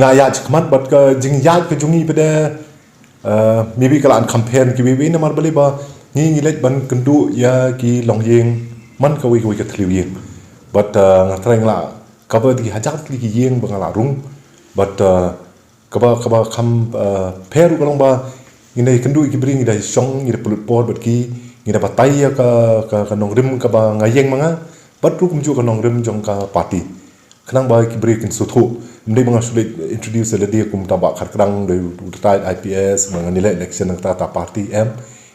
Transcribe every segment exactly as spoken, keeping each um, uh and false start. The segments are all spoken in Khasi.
Ka ïaid shakhmat bad ka jingïaid ka jong ngi pat de, eh, maybe ka la compare ki wei wei namar balei ba ngi ngi leit ban kynduh ïa ki longïing man kawei kawei ka thliew ïing. Bad, eh, nga trai nga la cover da ki hajar tylli ki ïing ba nga la rung. Bad, eh, kaba, kaba kham, eh, pher ruh ka long ba ngi dei kynduh ïa ki briew, ngi dei shong, ngi dei pynlut por bad ki, ngi dei batai ïa ka, ka, ka nongrim kaba nga ïeng ma nga. Bad ruh kumjuh ka nongrim jong ka party. Khnang ba ki briew kin sngewthuh. Ym dei ba nga shu leit introduce lade kum uta Bah Kharkrang, dei u retired I P S, ba ngan ïaleh election na kata kata party, em.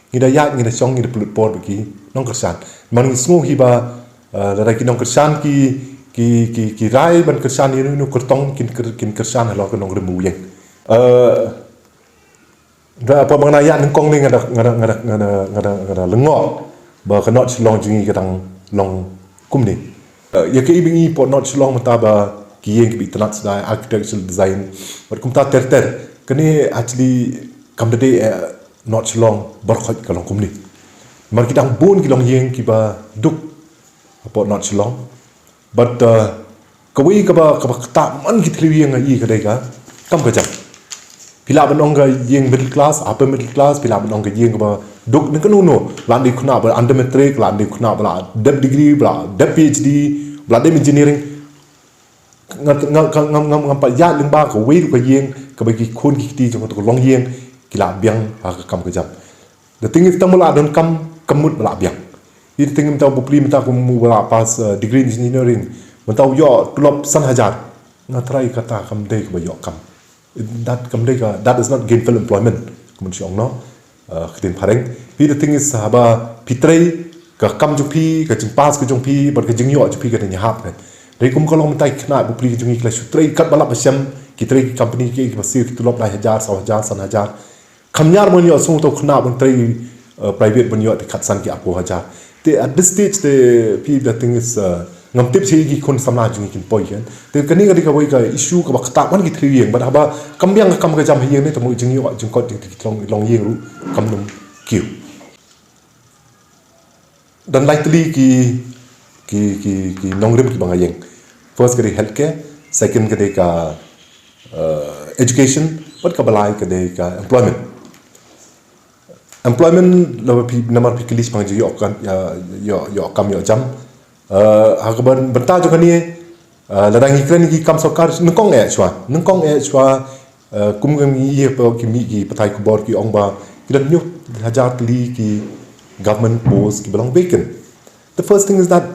Ngi dei ïaid, ngi dei shong, ngi dei pynlut por bad ki nongkyrshan. Namar ngi sngew hi ba, eh, lada ki nongkyrshan ki, ki, ki, ki rai ban kyrshan ïa uno uno u kyrtong, kin kyr-, kin kyrshan halor ka nongrim u ïeng. Eh, Da, hapoh ba nga ïaid nyngkong ne nga da, nga da, nga da, nga da, nga da, nga da lyngngoh ba ka North Shillong jong ngi ka dang long kumne. Eh, ïa kaei ba ngi hapoh North Shillong mynta ba ki ïing kiba itynnad shadai, architectural design, bad kumta ter ter. Kane actually kam da dei, eh, North Shillong baroh khoit ka long kumne. Namar ki dang bun ki longïing kiba duk hapoh North Shillong. Bad, uh, kawei kaba, kaba ktah man ki thliew ïing ha ngi ka dei ka kam ka jam. Phi lah ban ong ka ïing middle class, upper middle class, phi lah ban ong ka ïing kaba duk ne kano kano, la dei khynnah ba under matric, la dei khynnah ba la dep degree, ba la dep P H D, ba la dep engineering. Nga, nga, nga, nga, nga, ngam pat ïaid lyngba kawei ruh ka ïing kaba ki khun ki kti jong kato ka longïing ki la biang ha ka kam ka jam. The thing is, tang ba la don kam, kam mut ba la biang. Ïa, the thing is, mynta u bapli mynta kum u ba la pass, uh, degree engineering, mynta u ïoh tulop san hajar. Nga trai kata kam dei kaba ïoh kam. That kam dei ka, that is not gainful employment. Kumno shu ong, no? Uh, ka ktien phareng. Ïa, the thing is, haba phi trei, ka kam jong phi, ka jingpass ka jong phi, bad ka jingïoh jong phi ka dang ïahap, kan. Dei kum ka long mynta ki khynnah bapli ka jong ngi ki la shu trei katba lap ba shem, ki trei ki company ki, kiba siew ki tulop lai hajar, saw hajar, san hajar. Kam ñiar ban ïoh sngewthuh khynnah ban trei, uh, private ban ïoh te khatsan ki arphew hajar. Te at this stage te phi, the thing is, uh, ngam tip shi ki khun samla jong ngi kin poi, kan. Te kane ka dei kawei ka issue kaba ktah man ki thliew ïing, bad haba kam biang ka kam ka jam ha ïing ne te mo jingïoh jingkoit jong ki long, longïing ruh kam nym kiew. Don lai tylli ki, ki, ki, ki nongrim kiba nga ïeng. First ka dei healthcare, second ka dei ka, uh, education, bad kaba lai ka dei ka employment. Employment, lada phi, namar phi kylli shaphang jingïoh kam, ïa, ïoh, ïoh kam ïoh jam. Uh, ha kaba bynta jong kane, uh, lada ngi kren ki kam sorkar, nyngkong eh shuwa, nyngkong eh shuwa, uh, kum ngi ïohi hapoh ki mih ki pathai khubor ki ong ba ki don hynñiew hajar tylli ki government post kiba long vacant. The first thing is that,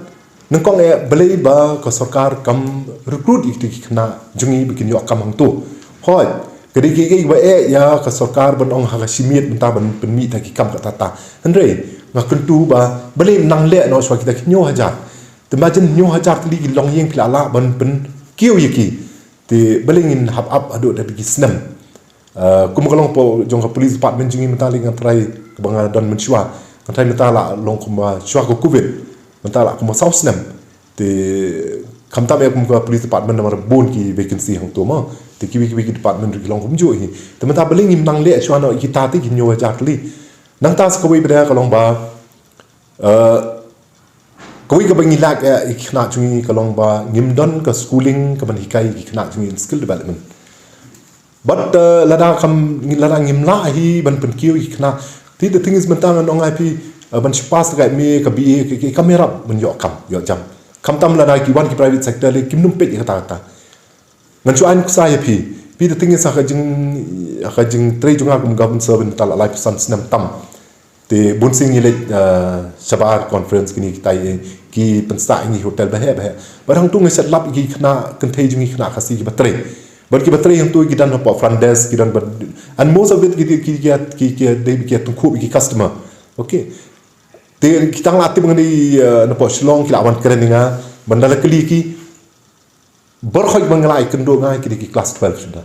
nyngkong eh balei ba ka sorkar kam recruit ïa ki khynnah jong ngi ba kin ïoh kam hangto. Hooid, ka dei kiei kiei ba eh ïa ka sorkar ban ong ha ka shi miet mynta ban pynmih ïa ki kam katta katta. Hynrei nga kyntu ba balei ym nang leh noh shuwa kita ki hynñiew hajar. Te imagine hynñiew hajar tylli ki longïing phi la lah ban pynkiew ïa ki. Te balei ngin hap ap haduh da ki snem. Uh, kum ka long hapoh jong ka police department jong ngi mynta lei nga trai kaba nga don mynshuwa. Nga trai mynta la long kumba shuwa ka covid. Mynta la kumba saw snem. Te khamtam eh kum ka police department namar bun ki vacancy hangto mo. Te kiwei kiwei ki department ruh ki long kumjuh hi. Te mynta balei ngim nang leh shuwa noh ïa kita te ki hynñiew hajar tylli. Nangta sa kawei pat ka long ba, uh, kawei kaba ngi lack, eh, ïa ki khynnah jong ngi ka long ba ngim don ka schooling kaban hikai ïa ki khynnah jong ngi in skill development. Bad, eh, lada kam, lada ngim lah hi ban pynkiew ïa ki khynnah. Te the thing is mynta ngan ong ïa phi, eh, ban shu pass ka M A, ka B A, ka, ka, kam ïarap ban ïoh kam, ïoh jam. Khamtam lada ki wan ki private sector lei kim nym peit ïa kata kata. Ngan shu ai nuksa ïa phi. Phi, the thing is, ha ka jing, ha ka jingtrei jong nga kum government servant mynta la laiphew san snem tam. Te bun sien ngi leit, uh, shabar conference kine kita, eh, ki pynsah ïa ngi hotel baheh baheh. Bad hangto nga shet lap ïa ki khynnah kynthei jong ngi, khynnah Khasi kiba trei. Bad kiba trei hangto ki don hapoh front desk, ki don bad, and most of it ki, ki, ki, ki, ki dei ki tyngkhuh ïa ki customer. Okay. Te kita nga la tip ngan ïa, uh, napoh Shillong ki la wan kren ïa nga, ban da la kylli ki. Baroh khoit ba nga la ïakynduh nga, ki dei ki class twelve suda.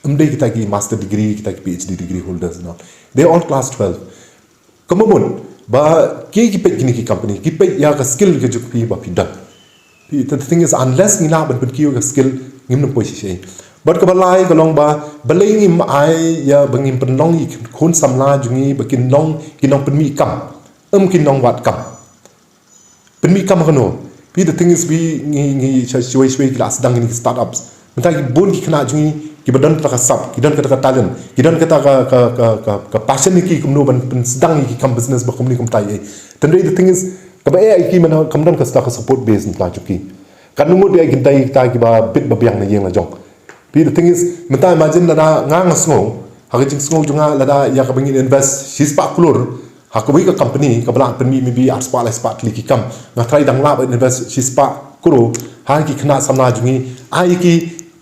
Ym dei kita ki master degree, kita ki P H D degree holders and all. They all class twelve. Kumno mo, ba ki, ki peit kine ki company, ki peit ïa ka skill ka jong phi ba phi don. Phi, the thing is, unless ngi lah ban pynkiew ka skill, ngim nym poi shisha. Bad kaba lai ka long ba, balei ngim ai ïa, ba ngim pynlong ïa ki khun samla jong ngi ba kin long, kin long pynmih kam. Ym kin long wad kam. Pynmih kam kano. Phi, the thing is, phi, ngi, ngi, sha, shwei shwei ki la sdang kine ki startups. Mynta ki bun ki khynnah jong ngi, Kiba don kata ka sap, ki don kata ka talent, ki don kata ka, ka, ka, ka, ka passion ïa ki kumno ban pynsdang ïa ki kam business ba kumne kumtai. Tynrai the thing is, kaba eh ïa ki mynta kam don kata ka support base mynta jong ki. Katno ngut ïa ki kyntai kita kiba bit ba biang na ïing la jong. But the thing is, mynta imagine lada nga nga sngew, ha ka jingsngew jong nga lada ïa kaba ngin invest shispah klur ha kawei ka company kaba lah pynmih maybe arspah laispah tylli ki kam, nga trai dang lah ban invest shispah klur ha ki khynnah samla jong ngi, ai ki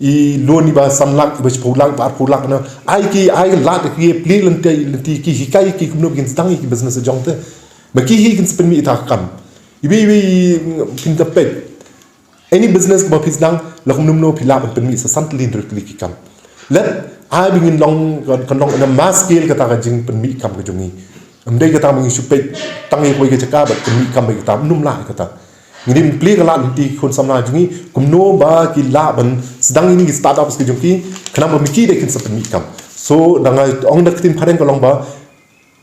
i loan iba san lak, iba shiphew lak, iba arphew lak na, ai ki, ai lad ki plie lynti lynti, ki hikai ki kumno ba kin sdang ïa ki business jong te. Ba ki hi kin sa pynmih ïa ka kam. Iba iba kin ta peit. Any business kaba phi sdang, la kumno kumno phi lah ban pynmih sa san tylli hynriew tylli ki kam. Let ai ba ngin long, kan long na mass scale kata ka jingpynmih kam ka jong ngi. Ym dei kata ba ngin shu peit tang ïa kawei ka jaka bad pynmih kam bad kata, ym lah kata. Ngi dei ban plie ka lad lynti ki khun samla jong ngi kumno ba ki lah ban sdang ïa ki startups ki jong ki, khnang ba ma ki de kin sa pynmih kam. So da nga ong da ka ktien phareng ka long ba,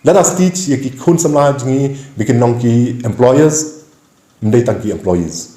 let us teach ïa ki khun samla jong ngi ba kin long ki employers, ym dei tang ki employees.